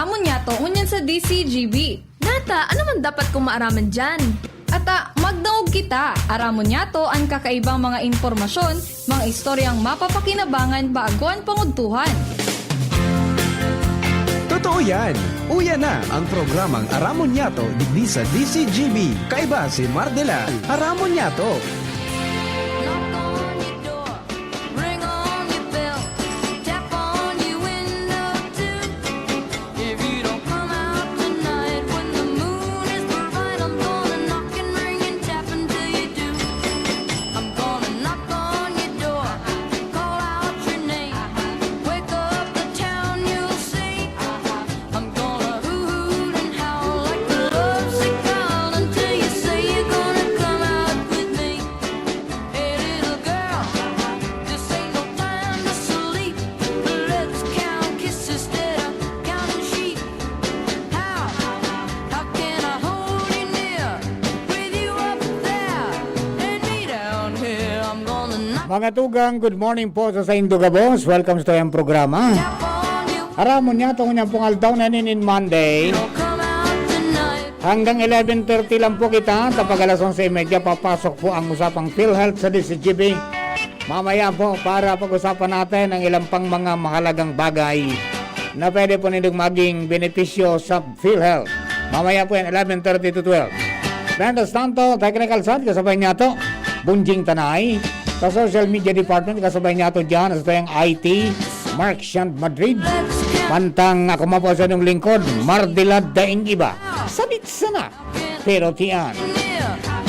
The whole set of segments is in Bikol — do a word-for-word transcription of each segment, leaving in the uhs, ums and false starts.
Aramon niyato ngunyan sa D C G B. Nata, ano man dapat kong maaraman diyan? Ata, magdangog kita. Aramon niyato an kakaibang mga impormasyon, mga istoryang mapapakinabangan bago an pangudtuhan. Totoo yan! Uya na ang programang Aramon Niyato digdi sa D C G B. Kaiba si Mardelan. Aramon Niyato! Knock on your door, ring on your bell, tap on your window too. If you don't come out tonight when the moon is bright, I'm gonna knock and ring and tap until you do. I'm gonna knock on your door, call out your name, wake up the town, you'll see. I'm gonna hoot and howl like a lovesick child until you say you're gonna come out with me. Hey, little girl, this ain't no time to sleep. Let's count kisses instead of counting sheep. How, how can I hold you near with you up there and me down here? I'm gonna knock Mga tugang, good morning po sa saindo gabos. Welcome sa tuyang programa. tap on you. Aramon niyato ngunyan pong aldaw na nin Monday. Don't come out tonight. Hanggang eleven thirty lang po kita, kapag alas onse y media, papasok po ang usapang PhilHealth sa D C G B. Mamaya po, para pag-usapan natin ang ilang pang mga mahalagang bagay na pwede po nindong maging benepisyo sa PhilHealth. Mamaya po yan, eleven thirty to twelve. Mientras tanto, technical side, kasabay niyato, Bunjing Tanay. Sa social media department, kasabay niyato dyan, sa tayong I T, Mark Shand Madrid. Mantang ako man po sa inyong lingkod, Mardila Daing Iba. Sabit sana, pero tiyan.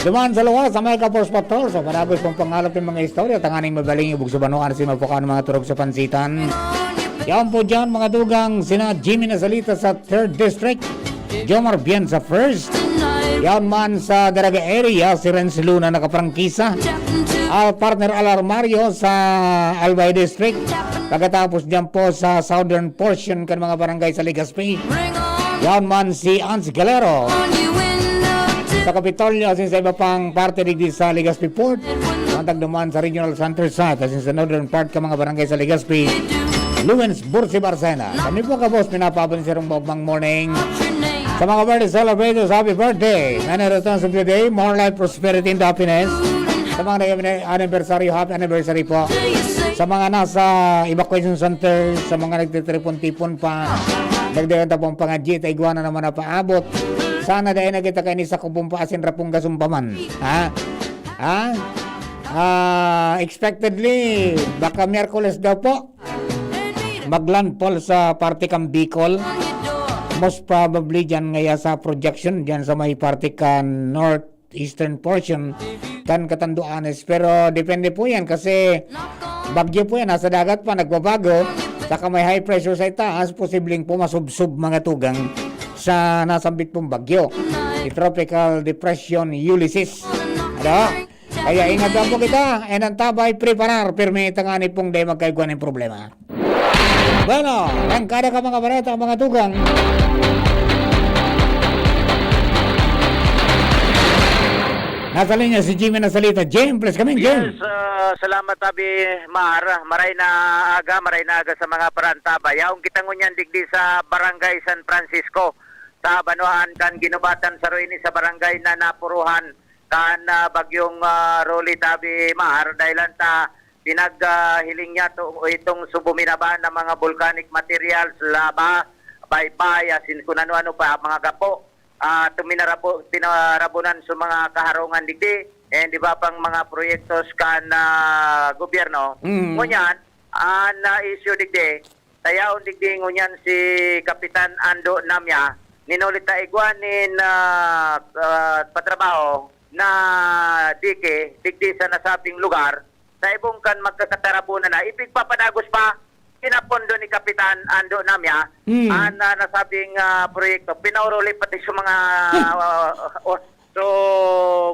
Duman sa luwas, sa Mega Force Patrol, sa paragos pong pangalap ng mga istorya, tanganing mabaling ibog sa banwaan, si mapukaan mga turog sa pansitan. Yaon po dyan, mga dugang, sina Jimmy Nasalita sa third District, Jomar Bien sa first. Yaon man sa Daraga area, si Renz Luna nakaprangkisa. Al partner Alarmario sa Albay District. Pagkatapos dyan po sa southern portion kan mga barangay sa Legazpi. Yaon man si Ans Galero sa Kapitolyo asin sa iba pang parte digdi sa Legazpi Port. Mantag duman sa regional center site asin sa northern part ka mga barangay sa Legazpi. Luwens Bursi Barcena. Kami po ka boss, pinapaabot sa sarong maugmang morning. Sa mga birthday celebrators, happy birthday! Many returns of the day, more life, prosperity, and happiness. Sa mga nag-anniversary, happy anniversary po. Sa mga nasa evacuation center, sa mga nagtitripon-tipon pa, nagdayon ta pong pangadyi, ta igwa na naman napaabot. Sana dahil na kita kaini sa kubong pa asin rapong gasumbaman. Ha? Ha? Ah, expectedly, baka Miyerkules daw po. Maglandfall sa parte kang Bicol. Most probably dyan ngaya sa projection, dyan sa may parte kan northeastern portion kan Catanduanes. Pero depende po yan kasi bagyo po yan, nasa dagat pa, nagbabago. Saka may high pressure sa itaas, posibleng pumasubsob mga tugang sa nasambit pong bagyo. Si Tropical Depression Ulysses. Ano? Kaya ingat lang po kita, and ang tabay, preparar, pirmi, tangani pong di magkaigwa ng problema. Bueno, rangkada ka mga bareta, mga tugang. Nasa linya si Jimmy Nasalita. Jim, please come in, Jim. Yes, ah, salamat, Abi Mar. Maray na aga, maray na aga sa mga parantabay. Yaong kita ngunyan digdi sa Barangay San Francisco, sa Banwaan kan Ginubatan, sa Ruini, sa barangay na napuruhan kan ah, bagyong ah, Rolly, Tabi Mar, dahil ta pinaghiling niya to, itong subuminaba na mga volcanic materials, lava, baybay, asin kung ano-ano pa, mga gapo. Ah, tuminarabo, pinarabunan sa mga kaharungan digdi, and iba pang mga proyektos kan ah, gobyerno. Mm. Ngunyan, ang na-issue digdi, tayaon digdi ngunyan si Kapitan Ando Namya, ninulit ta igwa nin ah, ah, patrabaho na dike digdi sa nasabing lugar, sa ibong kan magkakatarabunan na ipigpapadagos pa kinapondo ni Kapitan Ando Namya Hmm. ang ah, nasabing ah, proyekto. Pinauruli pati sa mga ah, oh, so,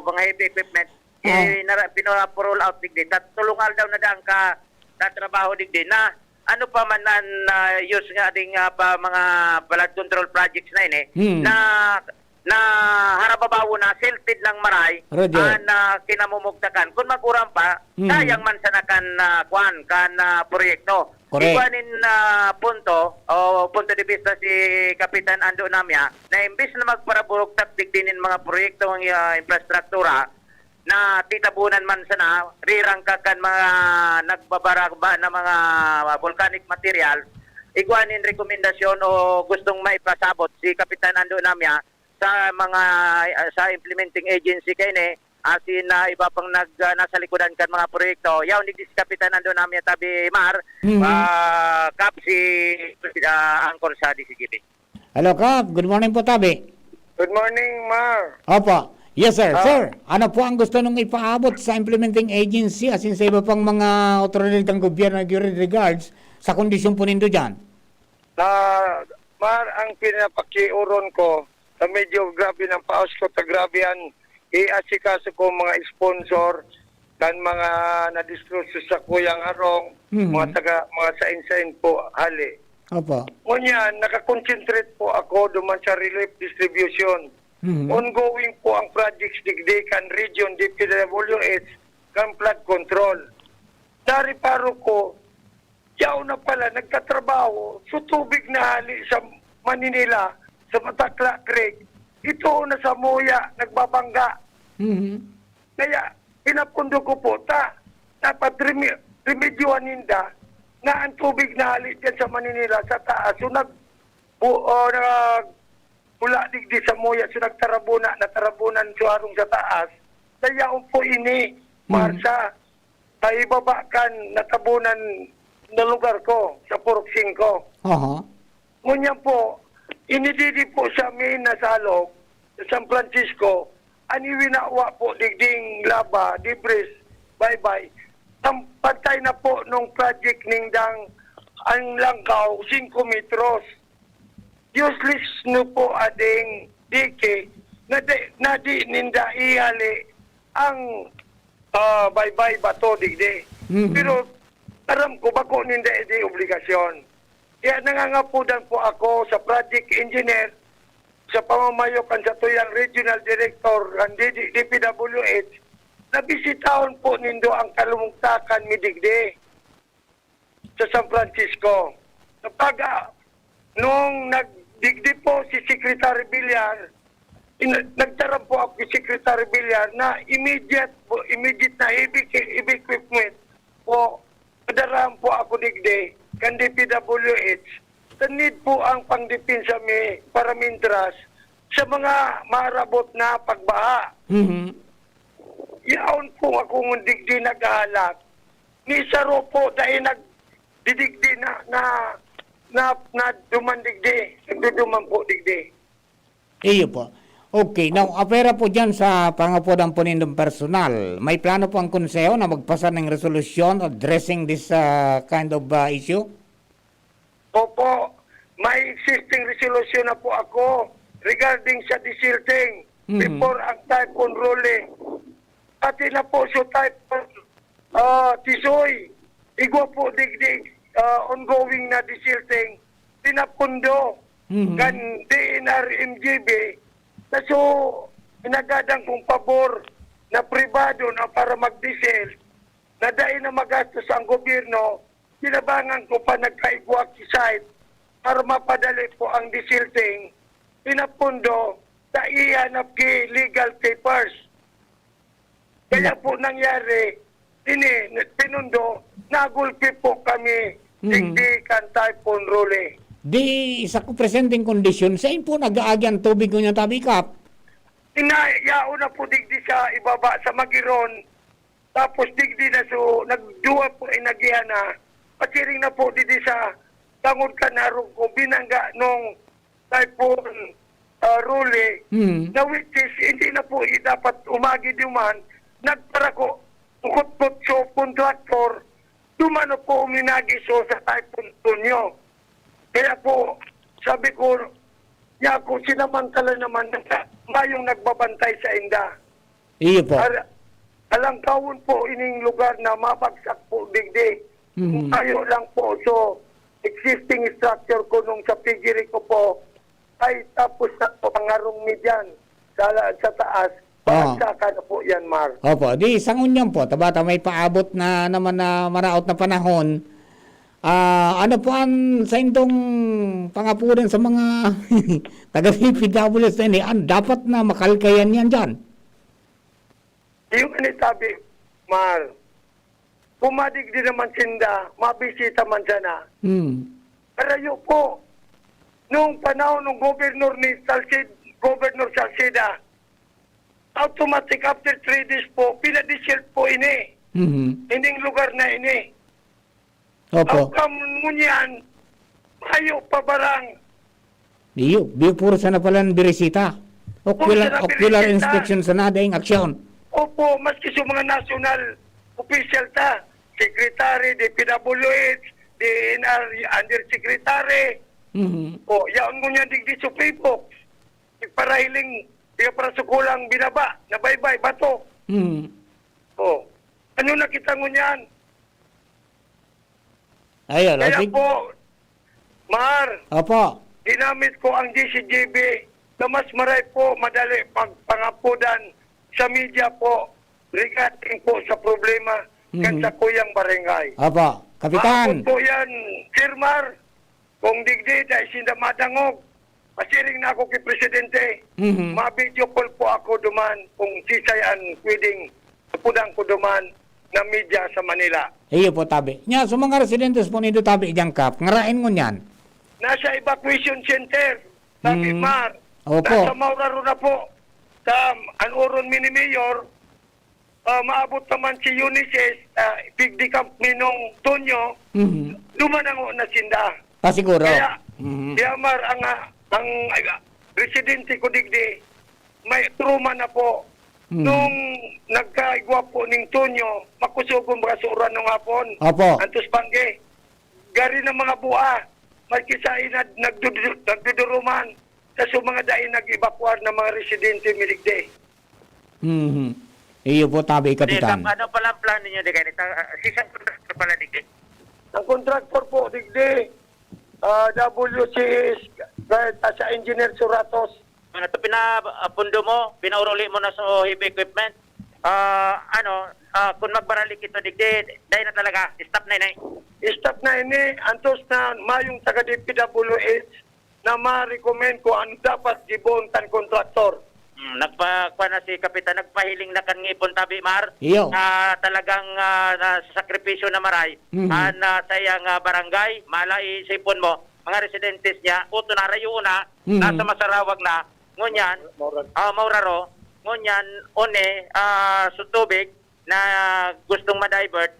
mga heavy equipment. Ah. Eh, nara, pinapuroll out digdi. Tat-, tulong aldaw na daan ka na trabaho digdi na ano pa man ang ah, use nga ding ah, pa mga flood control projects na ini Hmm. na na harababawo na silted ng maray Roger. ah, na kinamumugtakan. Kung maguram pa, Hmm. sayang man sana kan ah, kwan, kan ah, proyekto. Correct. Igwa nin, ah, punto o punto de vista si Kapitan Ando Namya na imbis na magparaburugtak digdi nin mga proyektong, ah, infrastruktura, na titabunan man sana, rirangkak kan mga nagbabaraba na mga volcanic material, igwa nin rekomendasyon o gustong maipasabot si Kapitan Ando Namya sa mga, ah, sa implementing agency kaini, asin na iba pang nag-, ah, nasa likodan kan mga proyekto. Yaon digdi si Kapitan Ando Namya tabi, Mar, Mhm. ah, Kap, si, ah, Angkor sa D C G B. Hello, Kap. Good morning po, tabi. Good morning, Mar. Opo. Yes, sir. Ah. Sir, ano po ang gusto nung ipaabot sa implementing agency asin sa iba pang mga awtoridad kan gobyerno with regards sa kondisyon po nindo diyan? Ah, Mar, ang pinapakiuron ko, na medyo grabe ng paos ko, ta grabe an iasikaso ko mga sponsor, kan mga nadistroso sa kuyang harong, Mhm. mga taga, mga sain-sain po, hali. Opo. Ngunyan, nakakonsentrate po ako duman sa relief distribution. Mhm. Ongoing po ang projects digdi kan region, D P W H, kan flood control. Nareparo ko, yaon na pala nagtatrabaho, so tubig na hali sa Maninila, sa Matakla Creek, ito na sa Muya, nagbabangga. Mhm. Kaya, pinapundo ko po, ta, dapat remi-, remedyohan ninda na ang tubig na hali dyan sa Maninila, sa taas. So, nag-, bu-, oh, nag-, mula digdi sa Muya, so, nagtarabuna, natarabunan, so, harong sa taas. Kaya, po ini, Mhm. Marsa, sa ibaba kan natabunan na lugar ko, sa Purok Singko. Aha. Ngunyan po, inididi po sa amin na salog, sa San Francisco, an iwinawa po digding laba, debris, baybay. Tam-, pantay na po nung project ning dang, ang langkaw, singko metros. Useless no po ading dike na di, na di ninda ihali ang, ah, baybay bato digdi. Mhm. Pero aram ko, bako ninda idi obligasyon. Kaya nangangapodan po ako sa project engineer sa pamamayo kan satuyang regional director kan D D, D P W H na bisitahon po nindo ang kalumugtakan mi digdi sa San Francisco. Sa pag-, ah, nung nagdigdi po si Secretary Villar, in-, nagtaram po ako kay Secretary Villar na immediate po, immediate na heavy ki-, heavy equipment po, padarahan po ako digdi kan D P W H. Sa need po ang pangdepensa mi para mintras sa mga maarabot na pagbaha. Mhm. Yaon po akong digdi naghahalat. Ni saro po dai nagdidigdi na, na, na, na duman digdi, nagduduman po digdi. Iyo po. Okay, now, apwera po dyan sa pangapodan po nindong personal, may plano po ang Konseho na magpasa ng resolusyon addressing this, ah, kind of, ah, issue? Opo, may existing resolution na po ako regarding sa desilting Mhm. before ang Typhoon Rolly. Pati na po sa Typhoon, ah, Tisoy, igwa po digdi, ah, ongoing na desilting pinapundo Mhm. kan D N R M G B. Na so, nagadan kong pabor na pribado na para magdisil, na dai na magastos ang gobyerno, tinabangan ko pa nagkaigwa ki site para mapadali po ang desilting pinapundo sa ihanap ki legal papers. Kaya Na- po nangyari, ini, pinundo, nagulpi po kami, Mhm. digdi kan Typhoon Rolly. Di, sa ko presenteng kondisyon, sain po nag-aagi ang tubig ngunyan, Tabi Kap? Ina, yaon na po digdi sa ibaba, sa Magiron. Tapos digdi na so, nagduwa po, inagihan na. Pasiring na po digdi sa tangod kan harong ko, binangga nung Typhoon, ah, Rolly, Hmm. na which is, hindi na po i-, dapat umagi duman, nagparako, ukot-kot so contractor, duman na po uminagi so sa Typhoon Tonyo. Kaya po, sabi ko, niya ako, sinamantala naman na mayong nagbabantay sa inda. Iyo po. Ar-, alangkawon po ining lugar na mabagsak po digdi. Mhm. Tayo lang po. So, existing structure ko nung sa piggery ko po, ay tapos na po ang harong mi dyan sa, sa taas. Ah. Bagsakan na po yan, Mar. Opo. Di, sa ngunyan po, tabata may paabot na naman na maraot na panahon, Ah, ano po an saindong pangapodan sa mga taga D P W S na ini? An dapat na makalkayan yan diyan? Yung ano tabi, Mar, pumadig din naman sinda, mabisita man sana. Hmm. Karayo po, nung panahon ng Governor ni Salcid-, Governor Salceda, automatic after three days po, pinadishield po ini. Mhm. Ining lugar na ini. Opo. How come ngunyan, mayo pa barang? Iyo, biyo puro sana pala ng birisita. Puro Ocular, sana ocular birisita. Inspection sana, daing aksyon. Opo, maski sa mga national official ta, secretary, D P W H, D N R, undersecretary. Mhm. O, yaon ngunyan digdi sa Facebook. Nagparahiling, di para sa kulang binaba, nabaybay, bato. Mhm. O, ano na kita ngunyan? Ayun, o, Kaya sig- po, Mar, Opo. ginamit ko ang G C G B na mas maray po madali pagpangapodan sa media po regarding po sa problema kan Mhm. sa kuyang barangay. Opo. Kapitan. Maabot po yan, Sir Mar, kung digdi, dahil sinda madangog. Pasiring na ako kay Presidente. Mhm. Ma-video call po ako duman kung sisay an pwedeng apodan ko duman na media sa Manila. Iyo po, tabi. Nya, sa mga residentes po nindo, tabi, diyan, Kap, ngarain ngunyan? Nasa evacuation center, tabi, Mm. Mar. Opo. Nasa Mauraro na po. Sa Anuron Mini Mayor, ah, maabot naman si Unicef, ah, Pigdi Camp Ninong Tonyo, Mhm. dumanango na sinda. Ah, siguro. Kaya, Mhm. kaya, Mar, ang, ah, ang, ah, residente ko digdi, may trauma na po. Mhm. Nung nagkaigwa po ning Tonyo, makusugon baga sa uran nung hapon. Opo. Antos bangge. Gari ng mga bua, may kisa inad nagdudu-, nagduduruman. Tas yung mga dai nag-evacuar ng mga residente, mi digdi. Mhm. Iyo po, tabi, Di, Kapitan. Kap, ano pala ang plano nyo, di kayo? Ah, si isang contractor pala, di kayo? Ang contractor po, digdi, ah, W C S, kahit sa Engineer Suratos. Ano to, pina-, ah, pundo mo, pinauruli mo na sa heavy equipment? Ah, ano, ah, kung magbaralik ito, digdi, dahil na talaga, stop na yun eh. Stop na ini, antos na mayong taga D P W H na ma-recommend kung ano dapat gibohon kan kontraktor. Hmm, nagpa-, kwa na si Kapitan, nagpahiling na kan ngipon, tabi, Mar, Iyo. na talagang, ah, na sakripisyo na maray, Mhm. an, ah, sa iyang, ah, barangay, mala, isipon mo, mga residentes niya, uto na, rayo na, Mhm. nasa Masarawag na, ngunyan, Mauraro. ah, Mauraro, ngunyan, one, ah, sa tubig na gustong ma-divert,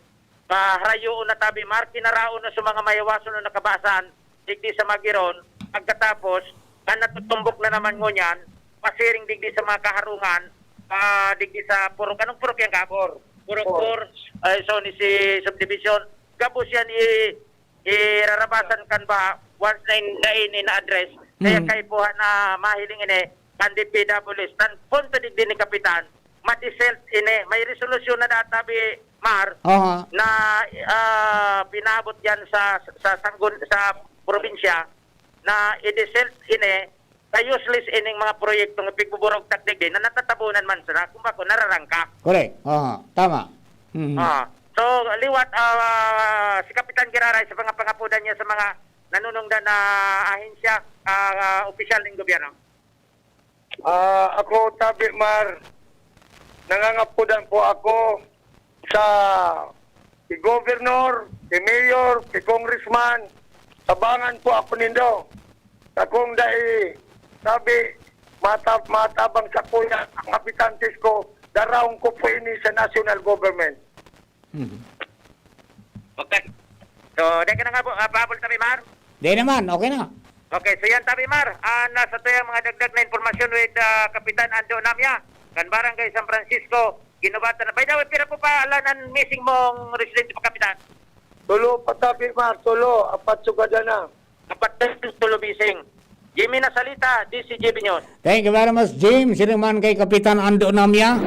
Maharayoon na tabi, Mar, kinaraon na sa mga mahiwason o nakabasan, digdi sa Magiron, pagkatapos, kan natutumbok na naman ngunyan, pasiring digdi sa mga kaharungan, ah, digdi sa purok. Anong purok yan, Kap? Four. Purok Four. four, ay, so, ni si subdivision. Gabos yan, i-, irarabasan kan baha, once na in, na in, in-address. Kaya Mm. kaipuhan na mahiling ini, kan D P W S, tan punto digdi ni Kapitan, ma-deselt ini. May resolusyon na data, bi-, Mar, Aha. na, ah, pinaabot yan sa, sa sanggon, sa probinsya na i-deselt ini sa useless ining mga proyektong ipigbuburog taktik din na natatabunan man sila, kung bako nararangka. Correct. Aha. Tama. Mhm. Ah. So, liwat, ah, si Kapitan Giraray sa mga pangapodan niya sa mga nanunungdan na ahensya, ah, opisyal ng gobyerno. Ah, ako, Tabi Mar, nangangapodan po ako sa, si Governor, si Mayor, si Congressman, tabangan po ako nindo. Sa kung dai, sabi, mata-, matabang sa kuya, ang habitantes ko, daraon ko po ini sa national government. Mhm. Okay. So, dai ka na nga po, ah, pahabol, Tabi Mar? Di naman, okay na. Okay, so yan, Tabi Mar. Ah, nasa to yung mga dagdag na impormasyon with, ah, Kapitan Ando Namya, kan Barangay San Francisco, Guinobatan. By the way, pira po pa ala nan missing mong residente pa, Kapitan? Tulo pa, Tabi Mar, tulo, apat sugad na. Kapatid Tulubising. Jimmy Nasalita, D C G B News. Thank you very much, Jim. Sino man kay Kapitan Ando Namya,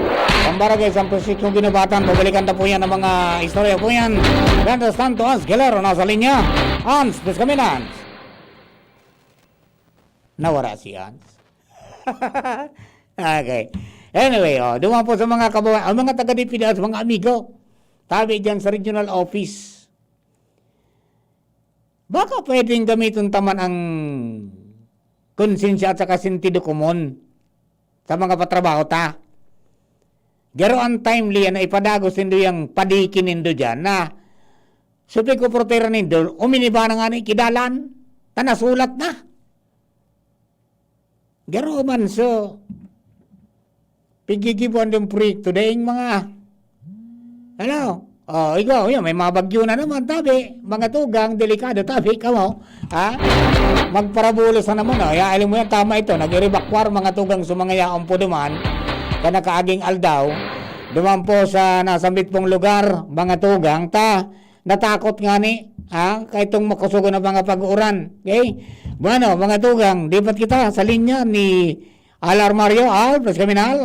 ang Barangay San Francisco Guinobatan. Babalikan na po yan ang mga istorya po yan. Ganda Santo Hans Guerrero nasa linya. Hans, please kami na, Hans. Nawara si Hans. Okay. Anyway, oh, duman po sa mga kabawa-, ang mga taga D P W S, mga amigo. Tabi dyan sa regional office. Baka pwedeng gamiton ta man ang konsensya at saka sentido komon sa mga patrabaho ta. Garo an timely yan na ipadagos nindo yang padiki nindo diyan na supig ko portera nindo, uminiba na nga ni kidalan, ta nasulat na. Garo man, so, pigigibuan din proyekto, daing mga, ano? Oh, ikaw, yun, may mga bagyo na naman, tabi, mga tugang, delikado, tabi, kamo, ha? Magparabulos na naman, oh. Ya, alam mo yan, tama ito, nag-evacuar mga tugang sa mga yaon po duman, ka nakaaging aldaw, duman po sa nasambit pong lugar, mga tugang, ta, natakot nga ni, ha? Kaitong makusugon na mga pag-uuran, okay? Bueno, mga tugang, lipat kita sa linya ni Al Armario. Al, plus kami na, Al.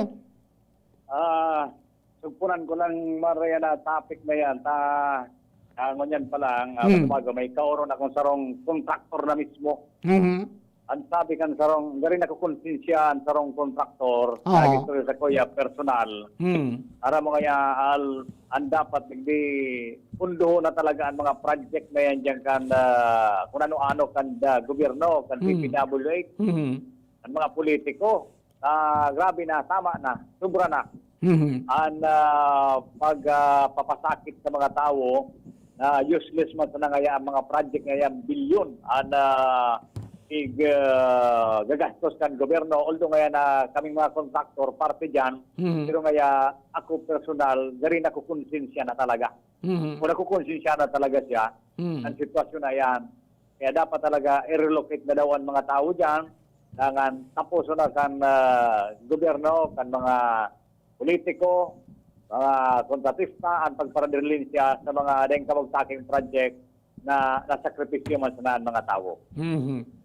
Ah, sugpunan ko lang, Maria, na topic na yan. Ta, ah, ngunyan pa lang, ah, Hmm. bago may kaoron akong sarong kontraktor na mismo. Mhm. Ang sabi kan sarong, gari nakukonsensya ang sarong kontraktor, Oo. nag-istorya sa kuya, personal. Hmm. Aram mo kaya, Al, ang dapat digdi, punduho na talaga ang mga project na yan dyan kan, ah, kung ano-ano kan, ah, gobyerno, kan Hmm. D P W H, Mhm. ang mga politiko. Ah, grabe na, tama na, sobra na. Mhm. Ang, ah, pag, ah, papasakit sa mga tawo na useless man sana ngaya ang mga project ngaya, bilyon ang, ah, ig, ah, gagastos kan gobyerno. Although ngaya na kaming mga kontraktor, parte diyan, Mhm. pero ngaya ako personal, gari nakukonsensya na talaga. Mhm. Kung nakukonsensya na talaga siya, Mhm. ang sitwasyon na yan, kaya dapat talaga i-relocate na daw ang mga tao diyan. Dangan taposon na kan, ah, gobyerno, kan mga politiko, mga kontratista, ang pagparadilensya sa mga daing kabagtaking project na nasakripisyo man sana ang mga tawo. Mhm.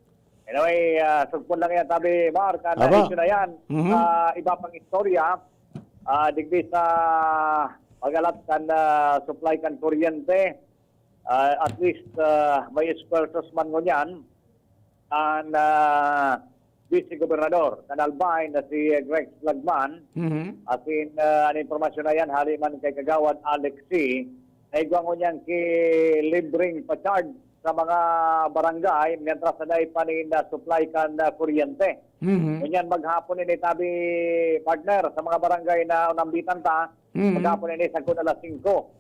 Anyway, ah, sugpon lang yan, tabi, Mark, ang Aba. issue na yan. Mhm. Sa iba pang istorya, ah, digdi sa pag-alat kan, ah, supply kan kuryente, ah, at least, ah, may esfuerzos man ngunyan an, ah, Vice Gobernador kan Albay na si Rex Lagman. Mhm. Asin, ah, an impormasyon na yan, hali man kay Kagawad Alex C, na igwa ngunyan ki libreng pa-charge sa mga barangay, mientras na dai pa nin, ah, supply kan, ah, kuryente. Mhm. Ngunyan maghapon ini tabi, partner, sa mga barangay na unambitan ta, Mhm. maghapon ini sagkod alas singko.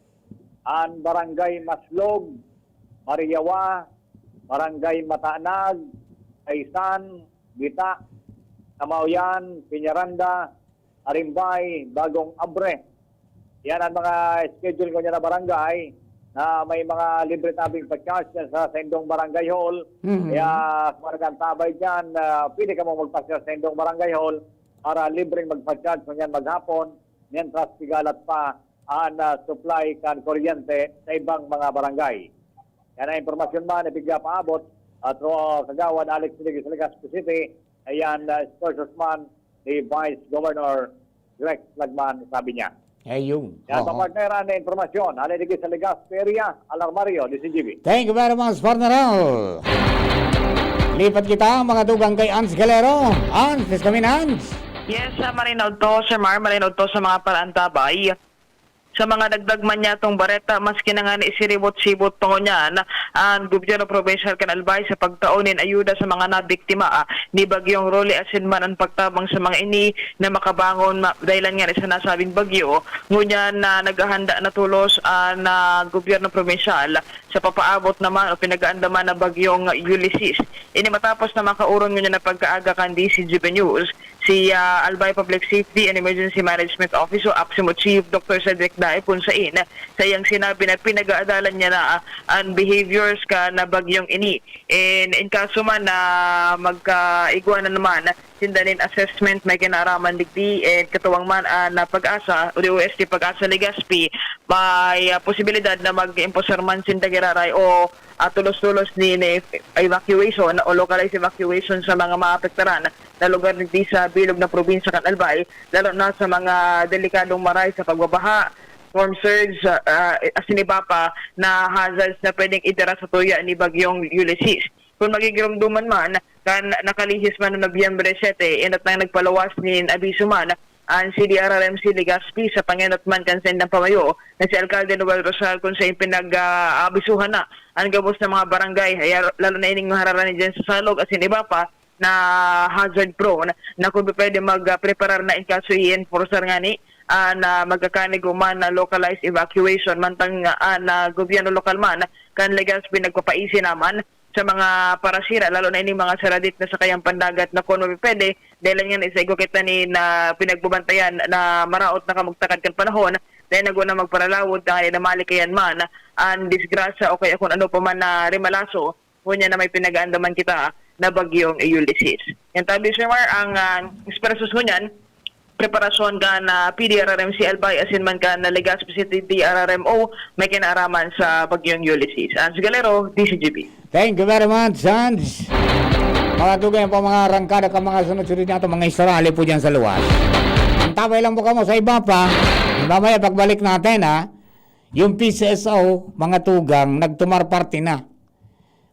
An Barangay Maslog, Mariawa, Barangay Matanag, Kaisan, Gita, Kamaoyan, Peñaranda, Arimbay, Bagong Abre. Yan ang mga schedule ko niya na barangay na may mga libre tabing pa-charge yan sa saindong barangay hall. Mhm. Kaya kung nagkantabay dyan, ah, pwede ka mong magpa-charge sa indong barangay hall para libreng magpa-charge kung yan maghapon, mientras pigalat pa an, ah, supply kan kuryente sa ibang mga barangay. Yan ang impormasyon man na bigla paabot at, ah, Kagawad Alex Rodriguez, Legazpi City. Ayan, ah, spokesman ni Vice Governor Rex Lagman, sabi niya. Ayun. Yan, Oo. partner, ang impormasyon. Hali digdi sa Legazpi area, Alarmario, D C G B. Thank you very much, partner Al. Lipat kita, mga tugang kay Ans Galero. Ans, please kami, Ans. Yes, ah, marinaw to, Sir Mar, marinaw to sa mga paraantabay. Sa mga dagdag man niyatong bareta, maski na ngani siribot-sibot pa ngunyan an gobyerno probinsyal kan Albay sa pagtao nin ayuda sa mga nabiktima, ah, ni Bagyong Rolly asin man an pagtabang sa mga ini na makabangon ma-, dahilan ngani sa nasabing bagyo. Ngunyan na naghahanda na tolos an, ah, gobyerno probinsyal sa papaabot naman o pinag-aandaman na Bagyong Ulysses. Ini matapos na makaoron ngunyan na pagkaaga kan D C G B News si, ah, Albay Public Safety and Emergency Management Office o APSEM Chief Doctor Cedric Dae, kun sain sa iyang sinabi na pinag-aadalan niya na, ah, an behaviors kan bagyong ini. In, in kaso man na magkaigwa na naman sinda nin assessment, may kinaaraman digdi, and katuwang man an, ah, PAGASA o D O S T PAGASA Legazpi, may, ah, posibilidad na mag-imposar man sinda giraray o, ah, tulos-tulos ni, ni evacuation o localized evacuation sa mga maapektaran na lugar digdi sa bilog na probinsya kan Albay, lalo na sa mga delikadong maray sa pagbabaha, storm surge, ah, asin iba pa na hazards na pwedeng idara sa tuya ni Bagyong Ulysses. Kun magigiromdoman man, kan nakalihis man na Nobyembre siyete, enot nang nagpaluwas nin abiso man an C D R R M C Legazpi sa pangenot man kan saindang pamayo na si Alkalde Noel Rosal, kun saen pinag-aabisuhan na an gabos na mga barangay, haya, lalo na ining mahararani dyan sa Salog asin iba pa na hazard prone, na kung pwede mag-, ah, preparar na in kaso i-enforcer ngani an, ah, magkakanig man na localized evacuation, mantang, ah, an, ah, gobyerno lokal man kan Legazpi nagpapaisi naman sa mga parasira, lalo na ining mga saradit na sa kayang pandagat na kun pwede, dahil nga sa igwa kita ni na pinagbabantayan na maraot na kamugtakad kan panahon, dahil naguna magparalawod na kaya na malikayan man an disgrasya o kaya kung ano pa man na rimalaso, ngunyan na may pinag-aandaman kita na bagyong Ulysses. Yan tabi, Sir Mar, ang, ah, expressos ngunyan, preparasyon kan, ah, P D R R M C Albay asin man kan, ah, Legazpi City D R R M O, may kinaaraman sa bagyong Ulysses. Hans Galero, D C G B. Thank you very much, Hans. Mga tugay po, mga arangkada ka, mga sunod-sunod niya, mga istorya po dyan sa luwas. Ang tabay lang po kamo sa iba pa. Mamaya pagbalik natin, ha, yung P C S O, mga tugang, nagtumar parte na.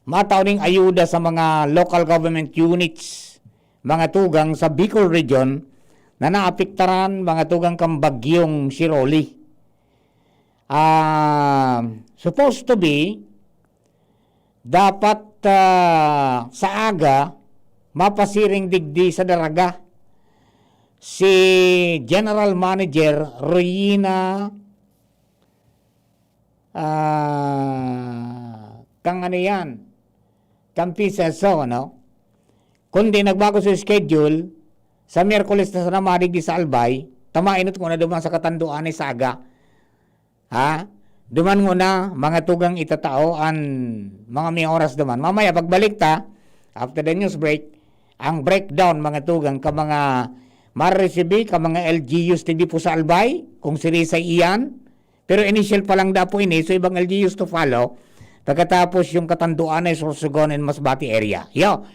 Matao ning ayuda sa mga local government units, mga tugang sa Bicol Region na naapektaran, mga tugang, kan bagyong Shirley. Ah, supposed to be, dapat, ah, sa aga, mapasiring digdi sa Daraga si General Manager Royina, ah, kang ano yan, kang P C S O, no? Kundi nagbago sa schedule, sa Miyerkules na sana madigdi sa Albay, tamainot ko na duman sa Catanduanes sa aga. Ha? Duman nguna, mga tugang itatao an mga may oras duman. Mamaya, pagbalik ta, after the news break, ang breakdown, mga tugang, ka mga mariresibi, ka mga L G Us ti di po sa Albay, kung sirisay iyan. Pero initial pa lang dapo ini, so ibang L G Us to follow. Pagkatapos yung Catanduanes, Sorsogon, and Masbate area. Yo,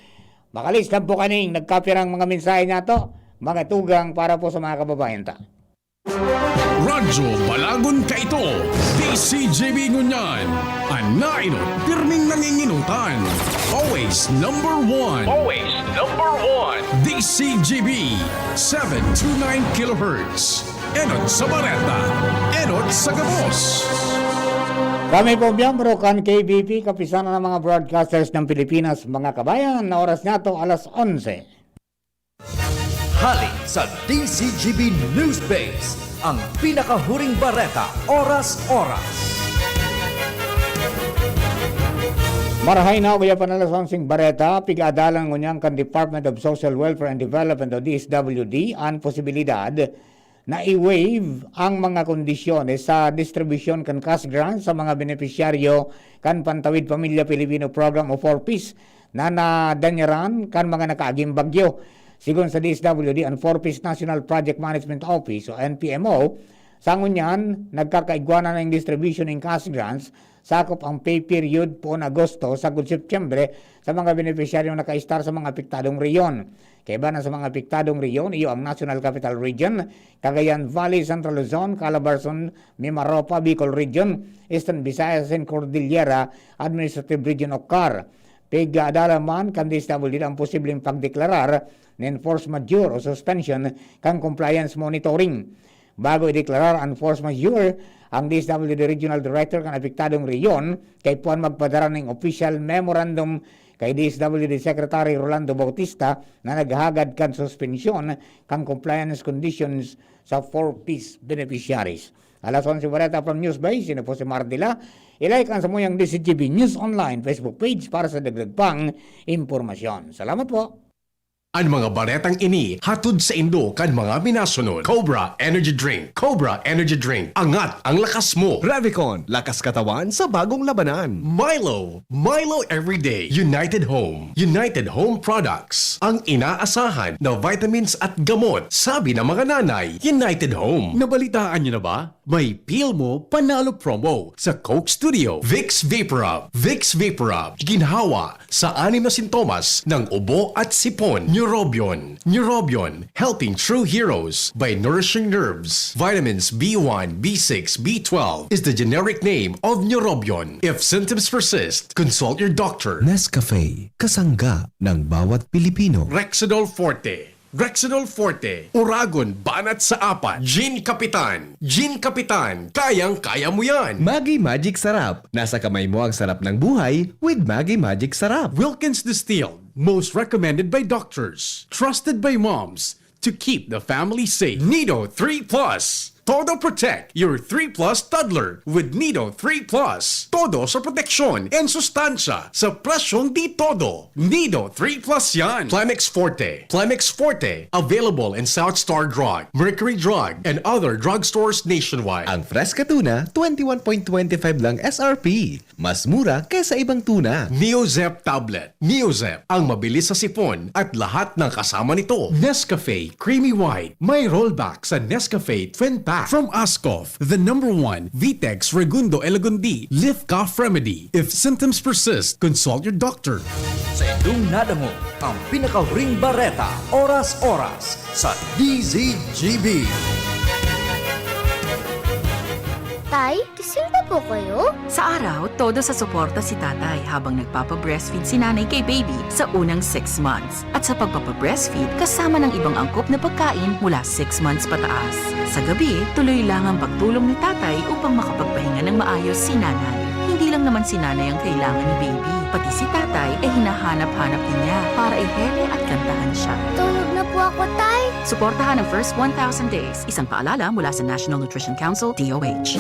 makalis lang po kaning nagkapirang mga mensahe niya to, mga tugang para po sa mga kababayan ta. Radyo Balagon kaito, D C G B ngunyan, an nainot, pirming nanginginutan. Always number one. Always number one. D C G B, seven two nine kilohertz. Enot sa bareta, enot sa gabos. Kami po miyembro kan K B P, Kapisanan ng mga Broadcasters ng Pilipinas, mga kabayan, na oras niya to, alas onse. Hali sa D C G B News Base, ang pinakahuring bareta, oras-oras. Marahay na, kuya, pan alas onseng bareta, pig-aadalan ngunyan kan Department of Social Welfare and Development o D S W D an posibilidad na i-waive ang mga kondisyones sa distribusyon kan cash grant sa mga benepisyaryo kan Pantawid Pamilya Pilipino Program o four Ps na nadanyaran kan mga nakaaging bagyo. Sigon sa D S W D, an four Ps National Project Management Office o N P M O, sa ngunyan, nagkakaigwa na nin distribution nin cash grants, sakop ang pay period poon Agosto sagkod Setyembre sa mga benepisyaryong nakaistar sa mga apektadong rehiyon. Kaiba na sa mga apektadong rehiyon, iyo ang National Capital Region, Cagayan Valley, Central Luzon, Calabarzon, Mimaropa, Bicol Region, Eastern Visayas, and Cordillera Administrative Region o car. Pig-aadalan man kan D S W D ang posibleng pagdeklarar nin force majeure o suspension kan compliance monitoring. Bago ideklarar an force majeure, ang D S W D Regional Director kan apektadong rehiyon kaipuhan magpadara nin official memorandum kay D S W D Secretary Rolando Bautista na naghahagad kan suspensyon kan compliance conditions sa four Ps beneficiaries. Alas onse bareta from News Base, sino po si Mardila? I-like ang samuyang D C G B News Online Facebook page para sa dagdag pang impormasyon. Salamat po. An mga baretang ini hatod saindo kan mga minasunod: Cobra Energy Drink. Cobra Energy Drink. Angat ang lakas mo. Revicon, lakas katawan sa bagong labanan. Milo. Milo Everyday. United Home. United Home Products. Ang inaasahan na vitamins at gamot. Sabi ng mga nanay, United Home. Nabalitaan niyo na ba? May Pil Mo Panalo promo sa Coke Studio. Vicks Vaporub. Vicks Vaporub. Ginhawa sa anim na sintomas ng ubo at sipon. Neurobion. Neurobion, helping true heroes by nourishing nerves. Vitamins B one, B six, B twelve is the generic name of Neurobion. If symptoms persist, consult your doctor. Nescafe, kasangga ng bawat Pilipino. Rexidol Forte. Rexidol Forte, Oragon, banat sa apat. Gin Kapitan. Gin Kapitan, kayang-kaya mo yan. Maggi Magic Sarap. Nasa kamay mo ang sarap ng buhay with Maggi Magic Sarap. Wilkins Distilled, most recommended by doctors, trusted by moms to keep the family safe. Nido three plus. Todo Protect your three plus toddler with Nido three plus. Todo sa proteksyon and sustansya sa presyong di todo. Nido three plus yan. Plemex Forte. Plemex Forte. Available in South Star Drug, Mercury Drug, and other drugstores nationwide. Ang Fresca Tuna, twenty-one point twenty-five lang S R P. Mas mura kaysa ibang tuna. Neozep Tablet. Neozep, ang mabilis sa sipon at lahat ng kasama nito. Nescafe Creamy White. May rollback sa Nescafe Twin Pack. From Ascoff, the number one Vitex Segundo Elagundi Lift Cough Remedy. If symptoms persist, consult your doctor. Sa indong nadangog, ang pinakahuring bareta, oras-oras, sa D Z G B. Tay, gising pa po kayo? Sa araw, todo sa suporta si tatay habang nagpapa-breastfeed si nanay kay baby sa unang six months. At sa pagpapa-breastfeed, kasama ng ibang angkop na pagkain mula six months pataas. Sa gabi, tuloy lang ang pagtulong ni tatay upang makapagpahinga ng maayos si nanay. Hindi lang naman si nanay ang kailangan ni baby. Pati si tatay ay hinahanap-hanap din niya para ihele at kantahan siya. Tulog na po ako, Tay. Suportahan ang first one thousand days. Isang paalala mula sa National Nutrition Council, D O H.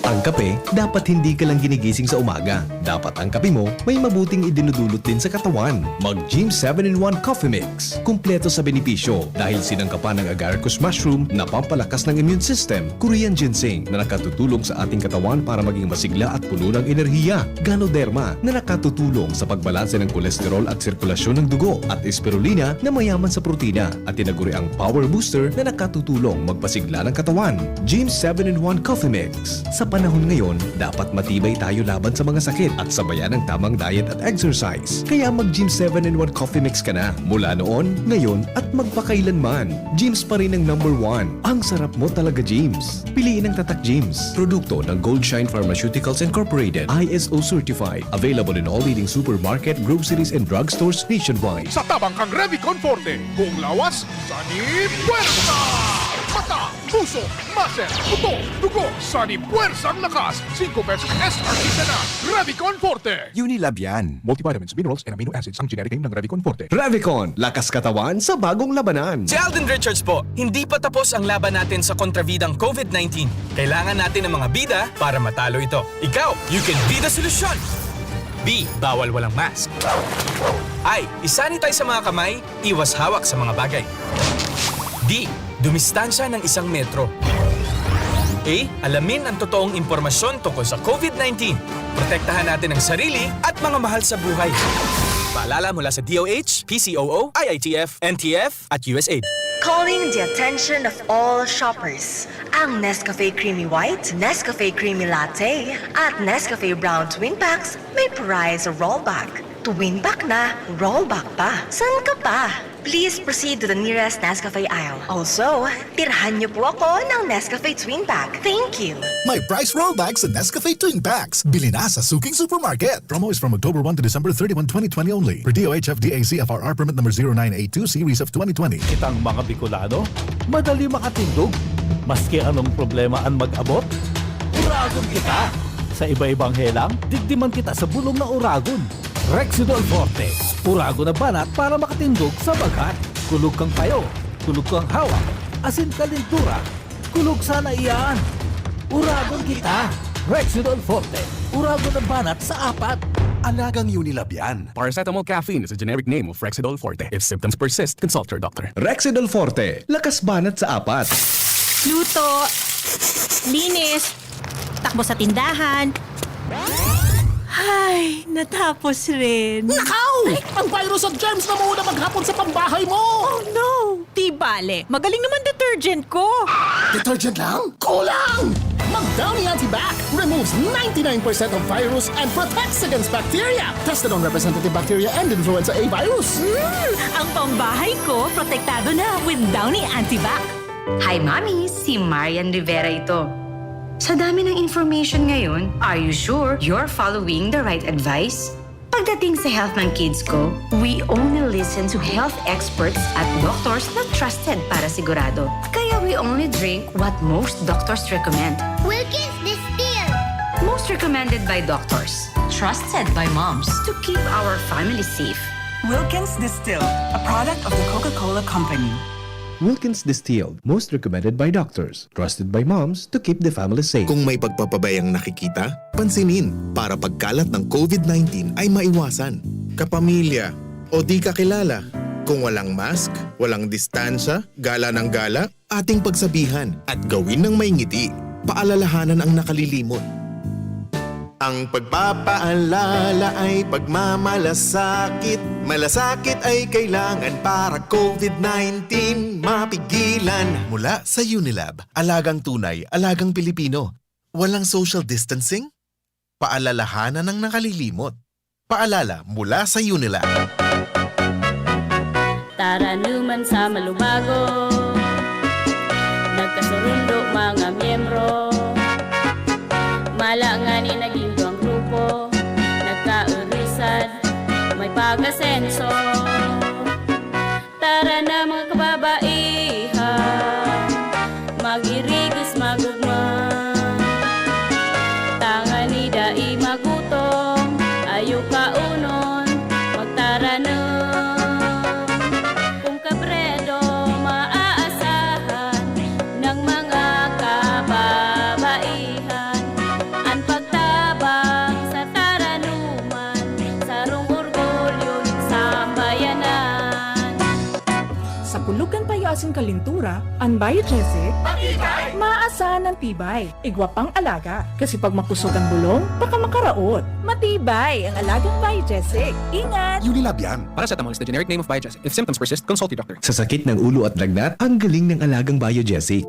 Ang kape, dapat hindi ka lang ginigising sa umaga. Dapat ang kape mo may mabuting idinudulot din sa katawan. Mag Gym seven in one Coffee Mix. Kumpleto sa benepisyo dahil sinangkapan ng agaricus mushroom na pampalakas ng immune system, Korean ginseng na nakatutulong sa ating katawan para maging masigla at puno ng enerhiya, Ganoderma na nakatutulong sa pagbalanse ng kolesterol at sirkulasyon ng dugo, at Spirulina na mayaman sa protina at tinaguriang power booster na nakatutulong magpasigla ng katawan. Gym seven in one Coffee Mix. Sa panahon ngayon, dapat matibay tayo laban sa mga sakit at sabayan ang tamang diet at exercise. Kaya mag Gym seven in one Coffee Mix ka na. Mula noon, ngayon, at magpakailanman. Gym's pa rin ang number one. Ang sarap mo talaga, Gym's. Piliin ang Tatak Gym's. Produkto ng Goldshine Pharmaceuticals Incorporated, I S O certified. Available in all leading supermarket, groceries, and drugstores nationwide. Sa tabang kang Revicon Forte, buong lawas, sani puwersa! Mata, puso, muscle, utot, dugo, sani puwersang lakas, singko pesos S R P ka na. Revicon Forte! Unilabian. Multivitamins, minerals, and amino acids ang generic name ng Revicon Forte. Revicon, lakas katawan sa bagong labanan. Si Alden Richards po. Hindi pa tapos ang laban natin sa kontrabidang covid nineteen. Kailangan natin ng mga bida para matalo ito. Ikaw, you can be the solution! B, bawal walang mask. I, isanitize sa mga kamay, iwas hawak sa mga bagay. D, dumistansya ng isang metro. A, alamin ang totoong impormasyon tungkol sa covid nineteen. Protektahan natin ang sarili at mga mahal sa buhay. Paalala mula sa D O H, P C O O, I I T F, N T F, at U S A I D. Calling the attention of all shoppers. Ang Nescafe Creamy White, Nescafe Creamy Latte, at Nescafe Brown Twin Packs may prize rollback. Twin pack na, rollback pa. San ka pa? Please proceed to the nearest Nescafe aisle. Also, tirhan niyo po ako ng Nescafe Twin Pack. Thank you. May price rollback sa Nescafe Twin Packs. Bili na sa suking supermarket. Promo is from October one to December thirty-one, twenty twenty only. Per D O H F D A C F R R permit number zero nine eight two series of twenty twenty. Kitang mga Bicolano, madali makatindog. Maski anong problema an mag-abot, uragon kita. Sa iba-ibang helang, digdi man kita sa bulong na uragon. Rexidol Forte, uragon na banat para makatindog sa bagat. Kulog kang payo, kulog kang hawak, asin kalintura. Kulog sana iyan. Uragon kita. Rexidol Forte, uragon na banat sa apat. Alagang Unilab yan. Paracetamol caffeine is a generic name of Rexidol Forte. If symptoms persist, consult your doctor. Rexidol Forte, lakas banat sa apat. Luto, linis, takbo sa tindahan. Ay, natapos rin. Nakaw! Ang virus at germs na mauna maghapon sa pambahay mo! Oh no! Di bale, magaling naman detergent ko. Detergent lang? Kulang! Mag Downy Antibac removes ninety-nine percent of virus and protects against bacteria. Tested on representative bacteria and influenza A virus. Mm, ang pambahay ko, protektado na with Downy Antibac. Hi, Mami! Si Marian Rivera ito. Sa dami ng information ngayon, are you sure you're following the right advice? Pagdating sa health ng kids ko, we only listen to health experts at doctors na trusted para sigurado. Kaya we only drink what most doctors recommend. Wilkins Distilled. Most recommended by doctors. Trusted by moms. To keep our family safe. Wilkins Distilled, a product of the Coca-Cola Company. Wilkins Distilled, most recommended by doctors, trusted by moms to keep the family safe. Kung may pagpapabayang nakikita, pansinin para pagkalat ng COVID nineteen ay maiwasan. Kapamilya o di kakilala, kung walang mask, walang distansya, gala ng gala, ating pagsabihan at gawin ng may ngiti. Paalalahanan ang nakalilimot. Ang pagpapaalala ay pagmamalasakit. Malasakit ay kailangan para COVID nineteen mapigilan. Mula sa Unilab, alagang tunay, alagang Pilipino. Walang social distancing? Paalalahanan ang nakalilimot. Paalala mula sa Unilab. Taranuman sa malubago, nagkasurundo mga miyembro. Mala ngani naging duwang grupo, nagkaurusan, may pag-asenso. Tara na mga kababaihan, mag-irigos magugma. Tangani dai magutom, ayo kaunon, magtaranom. Kung kabredo maaasahan ng mga kababaihan, an pagtabang sa taranuman, sarong orgulyo nin sambayanan. Sa kulog kan payo asin kalintura, an Biogesic maasahan an tibay. Igwa pang alaga, kasi pag makosog an bulong, baka makaraot. Matibay ang alagang Biogesic. Ingat! Unilab yan. Paracetamol is the generic name of Biogesic. If symptoms persist, consult your doctor. Sa sakit ng ulo at lagnat, ang galing ng alagang Biogesic.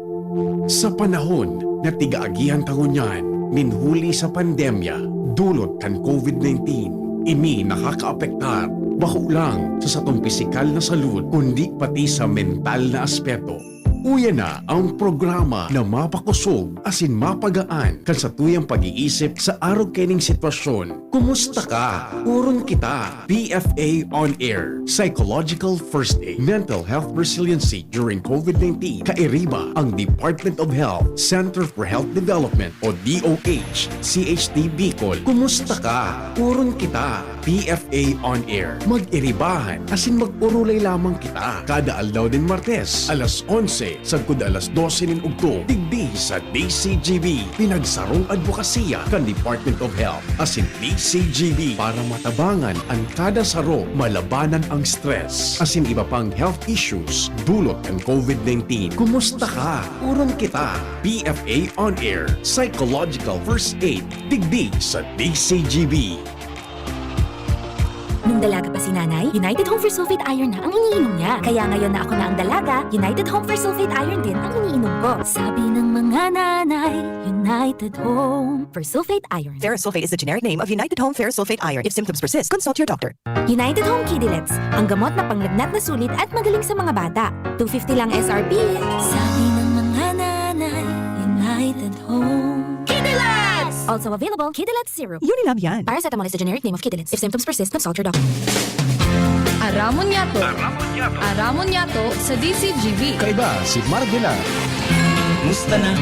Sa panahon na tigaagihan ta ngunyan nin huli sa pandemya dulot kan COVID nineteen, ini nakakaapektar bako lang sa satong pisikal na salud kundi pati sa mental na aspeto. Uya na ang programa na mapakosog asin mapagaan kan satuyang pag-iisip sa arog kaining sitwasyon. Kumusta ka? Oron kita, P F A On Air, Psychological First Aid, Mental Health Resiliency during COVID nineteen. Kairiba ang Department of Health, Center for Health Development o D O H, C H D Bicol. Kumusta ka? Oron kita, P F A On Air. Mag-iribahan asin mag-orolay lamang kita kada aldaw nin Martes, alas onse sagkod alas dose nin ugto, digdi sa D C G B, pinagsarong adbokasiya kan Department of Health asin D C G B para matabangan an kada saro, malabanan ang stress asin iba pang health issues dulot kan COVID nineteen. Kumusta ka? Oron kita, P F A On Air, Psychological First Aid, digdi sa D C G B. Nung dalaga pa si nanay, United Home Fersulfate Iron na ang iniinom niya. Kaya ngayon na ako na ang dalaga, United Home Fersulfate Iron din ang iniinom ko. Sabi ng mga nanay, United Home Fersulfate Iron. Ferrosulfate is the generic name of United Home Ferrosulfate Iron. If symptoms persist, consult your doctor. United Home Kidilets, ang gamot na panglagnat na sulit at magaling sa mga bata. Two fifty lang S R P. Sabi ng mga nanay, United Home. Kidilets! Also available, Kidilets Syrup. Unilab yan. Paracetamol is the generic name of Kidilets. If symptoms persist, consult your doctor. Aramon Yato. Aramon Yato sa D C G B. Kaiba si Mark Villar. Musta na?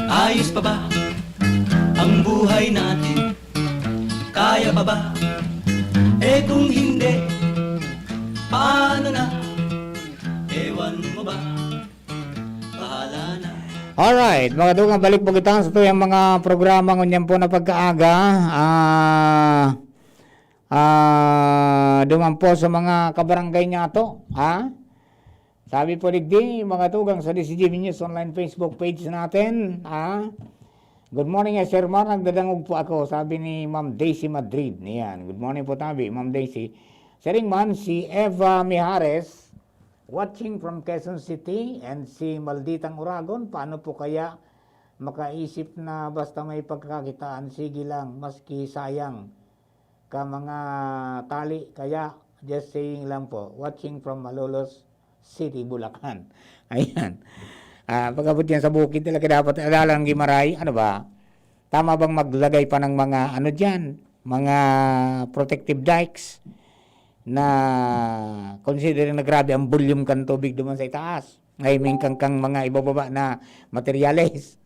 Ayos pa ba ang buhay natin? Kaya pa ba? Eh kung hindi, paano na? Ewan mo ba? Bahala na. Alright, mga dugang, balik po kita sa tuyang mga programa ngunyan po na pagkaaga. Ah, ah, duman po sa mga kabarangay niya to, ha? Sabi po digdi, mga tugang sa D C G B News Online Facebook page natin, ha? Good morning, eh, Sir Mar, nagdadangog po ako, sabi ni Ma'am Daisy Madrid. Yan, good morning po tabi, Ma'am Daisy. Siring man, si Eva Mijares, watching from Quezon City, and si Malditang Uragon, paano po kaya makaisip na basta may pagkakakitaan, sige lang, maski sayang ka mga tali, kaya just saying lang po, watching from Malolos City, Bulacan. Ayan. Ah, pag-abot yan sa bukid talaga dapat alalang gimaray, ano ba? Tama bang maglagay pa ng mga ano diyan? mga protective dikes na considering na grabe ang volume kan tubig duman sa itaas. I mean, kan, kan mga ibababa na materyales.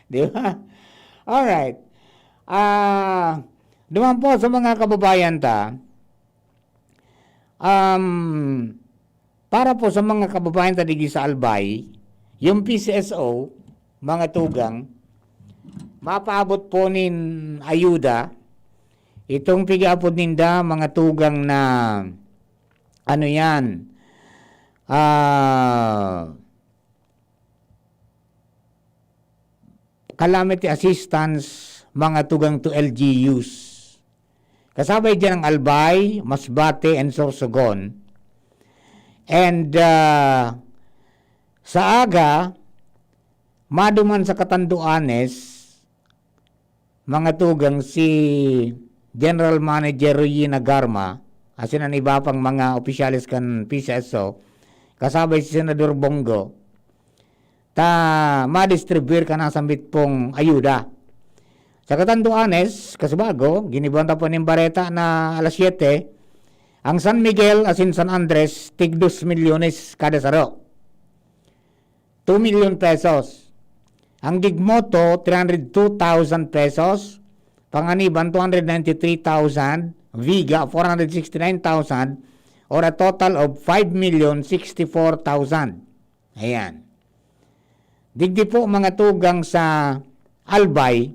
Di ba? Alright. Ah, duman po sa mga kababayan ta, um, para po sa mga kababayan ta digdi sa Albay, yung P C S O, mga tugang, mapaabot po nin ayuda, itong pig-aapod ninda, mga tugang, na, ano yan, ah, calamity assistance, mga tugang, to L G Us. Kasabay diyan ang Albay, Masbate, and Sorsogon. And, ah, sa aga, maduman sa Catanduanes, mga tugang, si General Manager Royina Garma, asin an iba pang mga opisyales kan P C S O, kasabay si Senador Bong Go, ta madistribuir kan nasambit pong ayuda. Sa Catanduanes, kasubago, giniboan ta po nin bareta na alas siyete, ang San Miguel asin San Andres, tig dos milyones kada saro. Two milyon pesos. Ang Gigmoto, three hundred two thousand pesos. Panganiban, two hundred ninety-three thousand. Viga, four hundred sixty-nine thousand, or a total of five million sixty-four thousand. Ayan. Digdi po, mga tugang, sa Albay,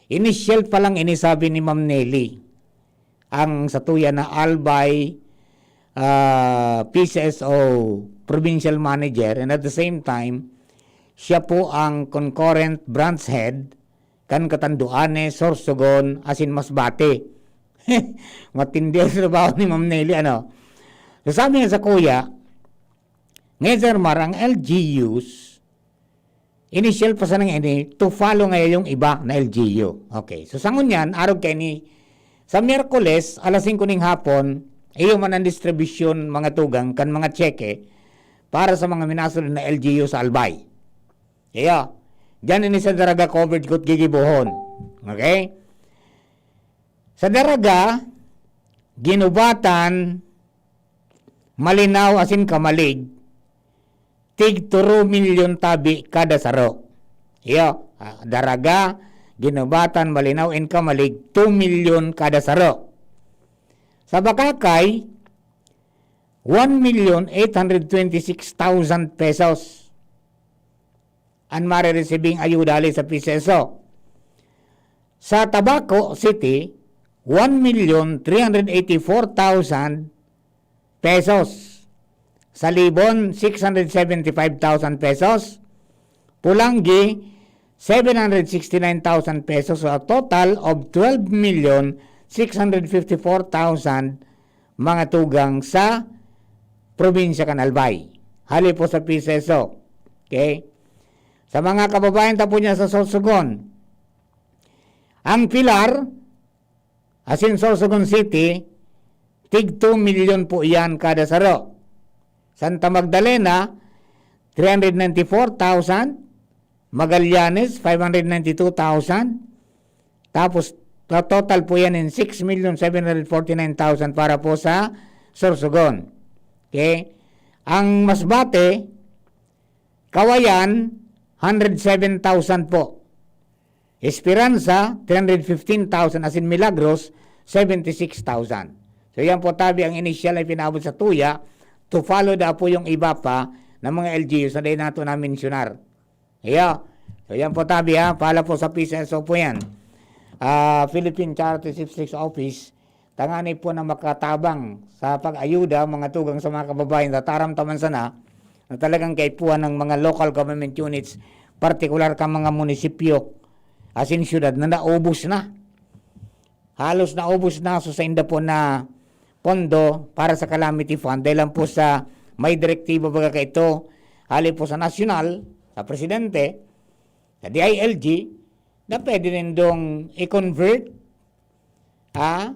initial pa lang ini, sabi ni Ma'am Nelly, ang satuya na Albay, ah, P C S O provincial manager, and at the same time, siya po ang concurrent branch head kan Catanduanes, Sorsogon, asin Masbate. Matindi ang trabaho ni Ma'am Nelly, ano? So, sabi niya sa kuya, ngayon, Sir Mar, ang L G Us, initial pa sana ini, to follow ngayon yung iba na L G U. Okay. So, sa ngunyan, arog kaini, sa Miyerkules, alas singko ning hapon, iyo man ang distribusyon, mga tugang, kan mga tseke para sa mga minasulod na L G U sa Albay. Iyo. Diyan ini sa Daraga covered kot gigibohon. Okay? Sa Daraga, Ginubatan, Malinao asin Camalig, tig toro milyon tabi kada saro. Iyo, ah, Daraga, Ginubatan, Malinao, and Camalig, two milyon kada saro. Sa Bacacay, one million eight hundred twenty-six thousand pesos an mareresibing ayuda hali sa P C S O. Sa Tabaco City, one million three hundred eighty-four thousand pesos. Sa Libon, six hundred seventy-five thousand pesos. Polangui, seven hundred sixty-nine thousand pesos. So, a total of twelve million six hundred fifty-four thousand, mga tugang, sa probinsya kan Albay. Hali po sa P C S O. Okay? Sa mga kababayan ta po niya sa Sorsogon, ang Pilar, asin Sorsogon City, tig two milyon po iyan kada saro. Santa Magdalena, three hundred ninety-four thousand, Magallanes, five hundred ninety-two thousand, tapos, to-, total po yan in six million seven hundred forty-nine thousand para po sa Sorsogon. Okay? Ang Masbate, Cauayan, hundred seven thousand po. Esperanza, three hundred fifteen thousand, asin Milagros, seventy-six thousand. So, yan po tabi ang inisyal na ipinaabot sa tuya, to follow the po yung iba pa na mga L G Us na dahil nato na-mensionar. Iyo. So, yan po tabi, ha. Pala po sa P C S O po yan. Ah, Philippine Charity Sweepstakes Office, tangani po na makatabang sa pag-ayuda, mga tugang, sa mga kababayan, tataramtaman sana na talagang kaipuhan ng mga local government units, partikular ka mga munisipyo, asin syudad na naubos na. Halos naubos na so sa inda po na pondo para sa calamity fund. Dahil lang po sa may direktiba baga kaito, hali po sa nasyonal, sa presidente, sa D I L G, na pwede nindong i-convert, ah,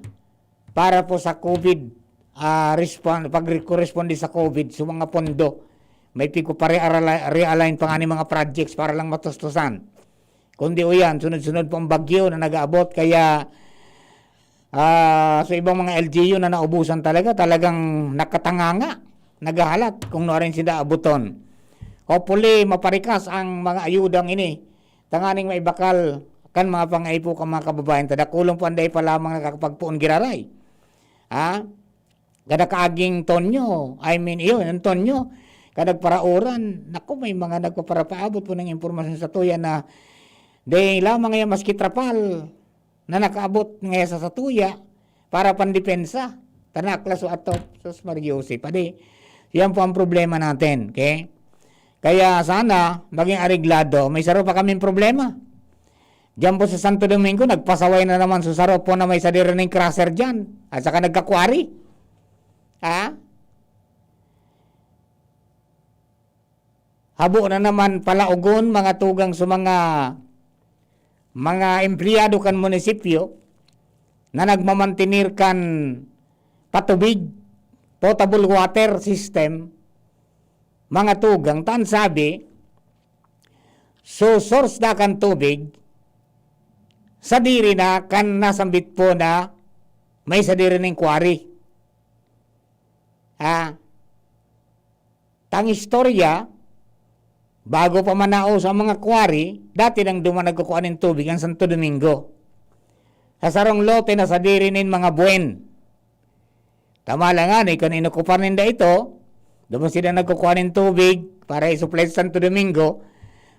para po sa COVID, ah, respond, pag-corresponde sa COVID, sa mga pondo, may pigpapare-, realign pa nga ni mga projects para lang matustusan. Kundi o yan, sunod-sunod po ang bagyo na nag-aabot, kaya Ah, so ibang mga L G U na naubusan talaga, talagang nakatanganga, naghahalat kung nuarin sinda abuton. Hopefully, maparikas ang mga ayudang ini, tanganing maibakal kan mga pangaipo kan mga kababayan ta. Dakulon po anday pa lamang nakakapagpoon giraray. Ha? Kada kaaging Tonyo, I mean, iyon, ang Tonyo, kada paraoran, naku, may mga nagpaparapaabot po ng impormasyon sa tuya na di lamang yan maski trapal na nakaabot ngaya sa satuya para pandepensa. Tanaklas o atop, sus, Mario Jose, padi. Yan po ang problema natin, okay? Kaya sana maging areglado. May saro pa kaming problema. Diyan po sa Santo Domingo, nagpasaway na naman sa saro po na may sadiri ning crusher diyan. At saka nagkakwari. Ha? Habo na naman palaogon, mga tugang, sa mga, mga empleyado kan munisipyo na nagmamantener kan patubig, potable water system, mga tugang, ta an sabi, so source da kan tubig, sadiri na kan nasambit po na may sadiri ning quarry. Ha? Tang istorya, bago pa manao sa mga quarry, dati nang duman nagkukua nin tubig ang Santo Domingo. Sa sarong lote na sadiri nin mga buwen. Tama lang nga, ni kan inokupar ninda ito, duman sila nagkukua nin tubig para isuplay sa Santo Domingo,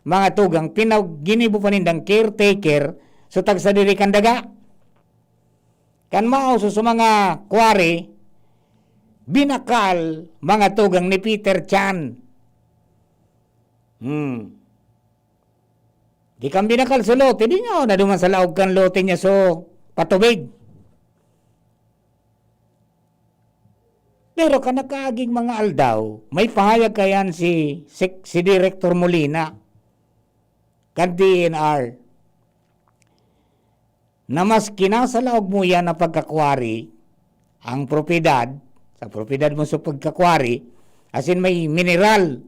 mga tugang, pinag-, ginibo pa nindang caretaker, so tagsadiri kan daga. Kan maoso sa mga quarry, binakal, mga tugang, ni Peter Chan. Hmm. Di kan binakal sa lote, di niya na duman sa laog kan lote niya, so, patubig. Pero kan nakaaging mga aldaw, may pahayag kayan si, si, si Director Molina, kan D N R, na maski nasa laog mo yan na pagkakwari, ang propiedad, sa propiedad mo sa pagkakwari, asin may mineral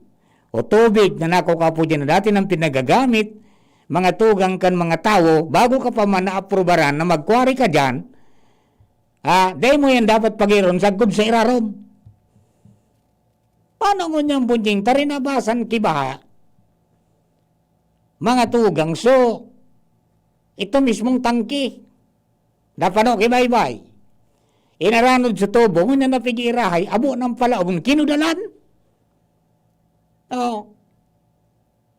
o tubig na nakukuha po dyan na dati nang pinagagamit, mga tugang kan mga tawo, bago ka pa man naaprubaran na magkwari ka dyan, ah, dai mo yan dapat pagiron sagkod sa irarom. Paano ngunyan bunjing tarinabasan kibaha, mga tugang? So, ito mismong tangke, napano ki baybay, inaranod sa tubo, ngunyan napig-iirahay, abo nang palaog, kinudalan. Oh.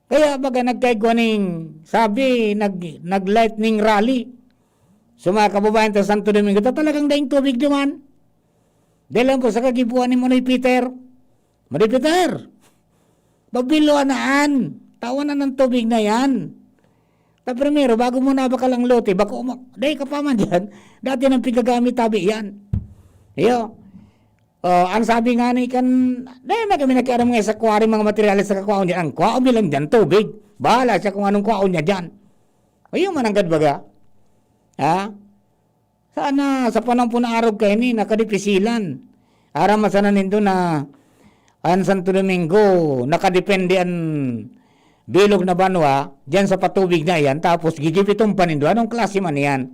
Kaya baga nagkaigwa ning, sabi, nag-, nag-lightning rally. So, mga kababayan ta sa Santo Domingo, ta talagang daing tubig duman. Dahil lang po sa kagibuan ni Manoy Peter. Manoy Peter, pabiluan na an. Tawan na ng tubig na yan. Ta primero, bago mo nabakal ang lote, bako mo, dai ka pa man dyan. Dati nang pigagamit tabi yan. Iyo. Oh, ang sabi nga ni kan, dai na kami nakiaram nga sa kuwari mga materyales sa kakwaon niya. Ang kwaon niya lang dyan, tubig. Bahala siya kung anong kwaon niya dyan. O, yung mananggad baga. Ha? Sana sa panahon po na arog kaini, nakadipisilan. Aram man sana nindo na an Santo Domingo, nakadepende an bilog na banwa diyan sa patubig na iyan, tapos gigipiton pa nindo. Anong klase man iyan?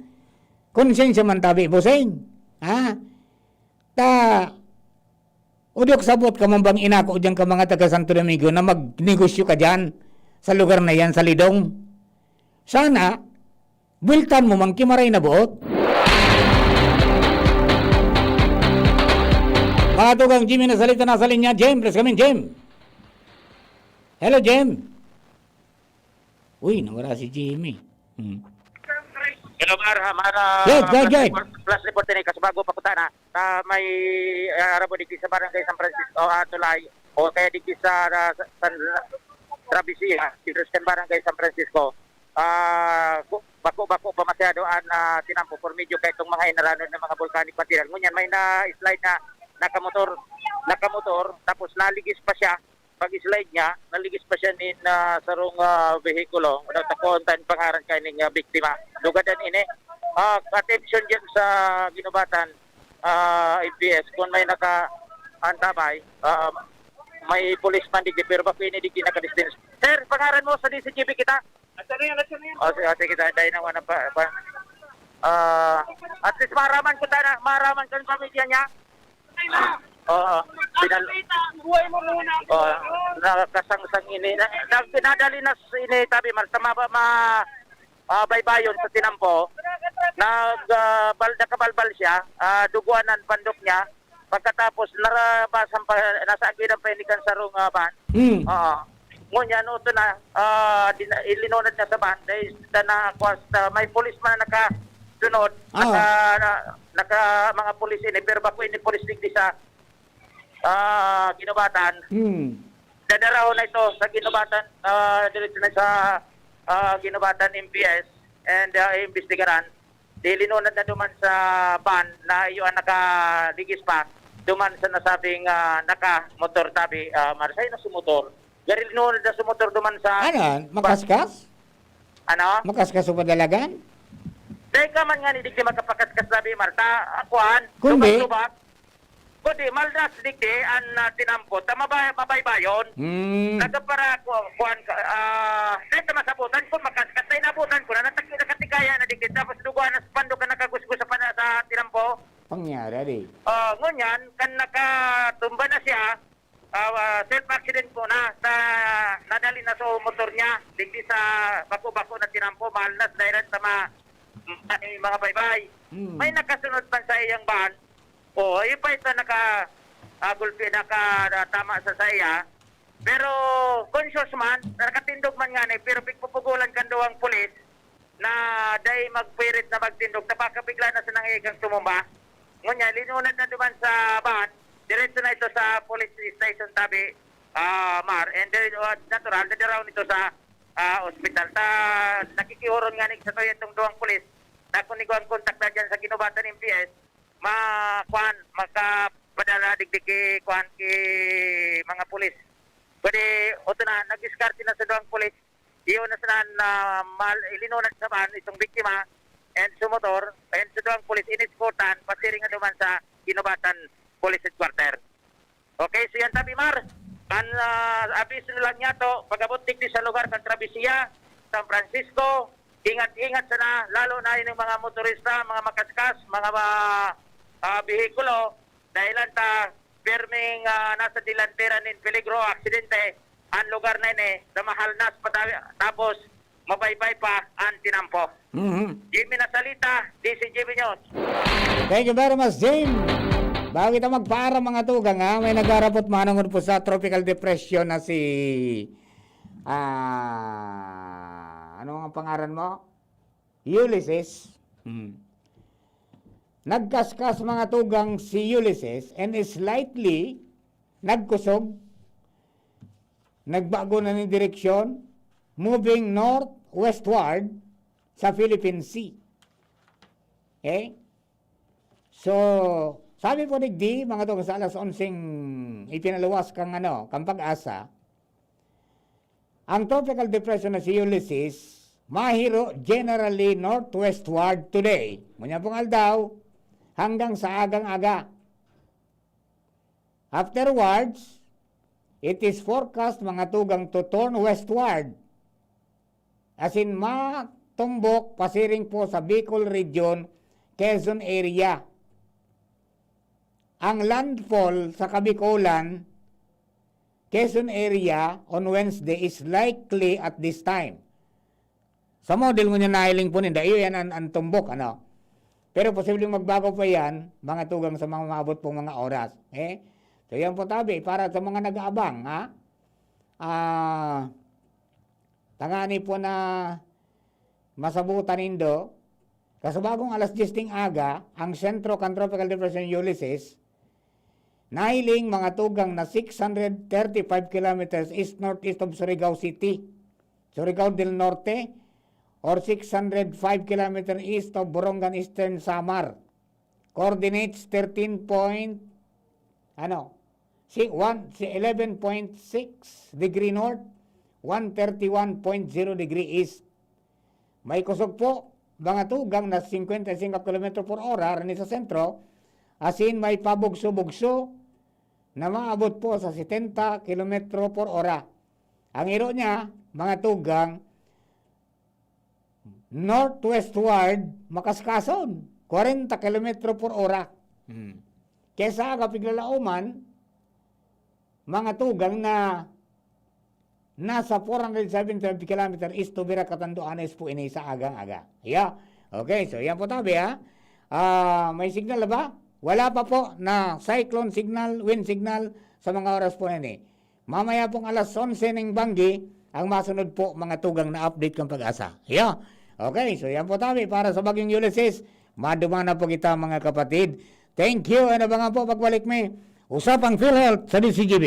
Konsensya man tabi, bossing. Ha? Ta, o di sabot ka man bang inako diyan ka mga taga Santo Domingo na magnegosyo ka diyan sa lugar na iyan, sa Lidong? Sana, buweltan mo man ki maray na boot. Mga tugang, Jimmy na salita, nasa linya. Jim, please come in, Jim. Hello, Jim. Uy, nawara si Jimmy. Hmm. Hello, Mar. Ha, Mar, ah, Yes, go ahead, flash go ahead. report, flash report ini, kasi bago pa punta na. Ah, may, ah, arabo digdi sa Barangay San Francisco, ah, Tulay, o kaya digdi sa, ah, sa San Travesía, Christian Barangay San Francisco. Ah, ku-, bako-bako pa masyado ang, ah, tinampo por medyo kay itong mga inaranod ng mga volcanic material. Ngunyan, may na-slide na nakamotor, nakamotor, tapos naligis pa siya. Pag-slide niya, naligis pa siya nin, ah, sarong, ah, behikulo. Daw takoon ta an pangaran kaining, ah, biktima. Lugadan ini. Ah, attention dyan sa ginubatan, ah, M P S. Kung may nakaantabay, ah, may policeman digdi, pero bako ini digdi nakadistance. Sir, pangaran mo sa D C G B kita? O, sige, o, sige, dai, dai na, wala pa, pa. Ah, at least maraman ko tayo na, maraman ko yung pamilya niya. Oo. Pinal- Buhay mo muna. Oh, nakasangsang ini. Na, na, pinadali na s- ini tabi mar sa maba ma ah, baybayon sa tinampo. Nag ah, bal, nakabalbal siya, ah, duguan ang pandok niya. Pagkatapos narabasan pa, nasa agidan pa ini kan sarong ah, van. Hmm. Oo. Ngunyan, uto na, ah, di na, ilinunad na sa van. Dahil sa na, kwas, ah, may pulis man na nakasunod, Ah. naka, na, naka mga pulis ini, pero bako ini pulis digdi sa ah, Ginubatan. Hmm. Dadaraho na ito sa Ginubatan, ah, diretso na sa ah, Ginubatan M P S and ah, iimbestigaran. Dilinunad na duman sa van na iyo ang nakaligis pa duman sa nasabing ah, naka motor tabi ah, marsay na sa motor. Gari linunad na sa motor duman sa Ano? Makaskas? Ano? Makaskas o padalagan? Dahil ka man nga ni digdi makapakaskas labi Marta, ah, kuan, Kundi? lubak-lubak. Kundi maldas digdi ang ah, tinampo, ta mabay, mabaybayon. Hmm. Nagkapara ku- kuan ka, ah, dahil ka masabutan ko, makaskas na inabutan ko na natak nakatikaya na digdi, tapos duguan na sa pandok ka nakagusgos sa pana sa tinampo. Pangyara di. Ah, ngunyan, kan nakatumba na siya, ah, ah, self-accident po na, sa, nadali na sa motor niya, digdi sa bako-bako na tinampo, maldas, dahil sa mga, mga baybay. Hmm. May nakasunod man sa iyang van, o, iyo pa ito naka, ah, gulpi, naka, ah, tama sa saya. Pero, conscious man, nakatindog man nga ni, pero pigpupugulan kan duwang pulis, na dai magpirit na magtindog, napakabigla na sa nangyayagang tumumba. Ngunyan, linunad na duman sa van, diretso na ito sa police station tabi, ah, Mar. And then, uh, natural, nadaraw nito sa ah, ospital. Ta, nakikihuron nga ni sa tuya itong duwang pulis. Na kung igwang kontak na dyan sa Ginubatan M P S, ma, kuan, makapadala digdi ki, kuan, ki mga pulis. Pwede, oto na, nag-diskarte na sa duwang pulis. Iyo na sila na mal, ilinunad sa van itong biktima and sa motor and sa duwang pulis iniskortan pasiring na duman sa Ginubatan Police Headquarter. Okay, so yan tabi Mar. Ang ah, abiso na lang niya to, pag-abot digdi sa lugar kan Travesía, San Francisco, ingat-ingat sana, lalo na yung mga motorista, mga makaskas, mga ah, ah, behikulo, dahilan ta pirming ah, nasa delantera nin peligro o aksidente ang lugar na ini sa mahal na sa patawi, tapos mabaybay pa ang tinampo. Mhm. Jimmy Nasalita, D C G B News. Thank you very much, Jim. Bago kita magpaaram, mga tugang, ha, may nagharapot manongod po sa tropical depression na si, ah, ano ang pangaran mo? Ulysses. Hmm. Nagkaskas, mga tugang, si Ulysses and is slightly nagkusog, nagbago na ni direksyon, moving northwestward sa Philippine Sea. Okay? So, sabi po digdi, mga tugang, sa alas onseng ipinaluwas kang, ano, kang Pag-asa, ang tropical depression na si Ulysses mahiro generally northwestward today. Ngunyan pong aldaw, hanggang sa agang-aga. Afterwards, it is forecast, mga tugang, to turn westward. As in, matumbok pasiring po sa Bicol Region, Quezon area. Ang landfall sa Kabicolan, Quezon area on Wednesday is likely at this time. Sa model ngunyan nahiling po ninda, iyo yan ang, ang tumbok, ano. Pero posibleng magbago pa yan, mga tugang sa mga maabot pong mga oras. Eh? So yan po tabi, para sa mga nag-aabang, ha? Ah, tangani po na masabutan nindo, kasubagong alas dyes ning aga, ang sentro kan Tropical Depression Ulysses, nahiling mga tugang na six hundred thirty-five kilometers east-northeast of Surigao City, Surigao del Norte, or six hundred five kilometers east of Borongan, Eastern Samar. Coordinates thirteen point, ano, si, one, si eleven point six degree north, one thirty-one point zero degree east. May kusog po, mga tugang na fifty-five kilometro por hora, rani sa sentro, asin may pabugso-bugso na maabot po sa seventy kilometro por hora. Ang iro niya, mga tugang, northwestward, makaskason, kwarenta kilometro por ora. Mm. Kesa aga piglalauman, mga tugang na nasa four hundred seventy-five kilometer east to Virac, Catanduanes po ini sa agang-aga. Yeah. Okay, so yan po tabi ha. Ah, may signal na ba? Wala pa po na cyclone signal, wind signal sa mga oras po na ini. Mamaya pong alas onse ning banggi, ang masunod po mga tugang na update kan Pag-asa. Yeah. Okay, so yan po tabi para sa Bagyong Ulysses. Maduma na po kita mga kapatid. Thank you. Ano ba nga po pagbalik mi? Usapang PhilHealth sa D C G B.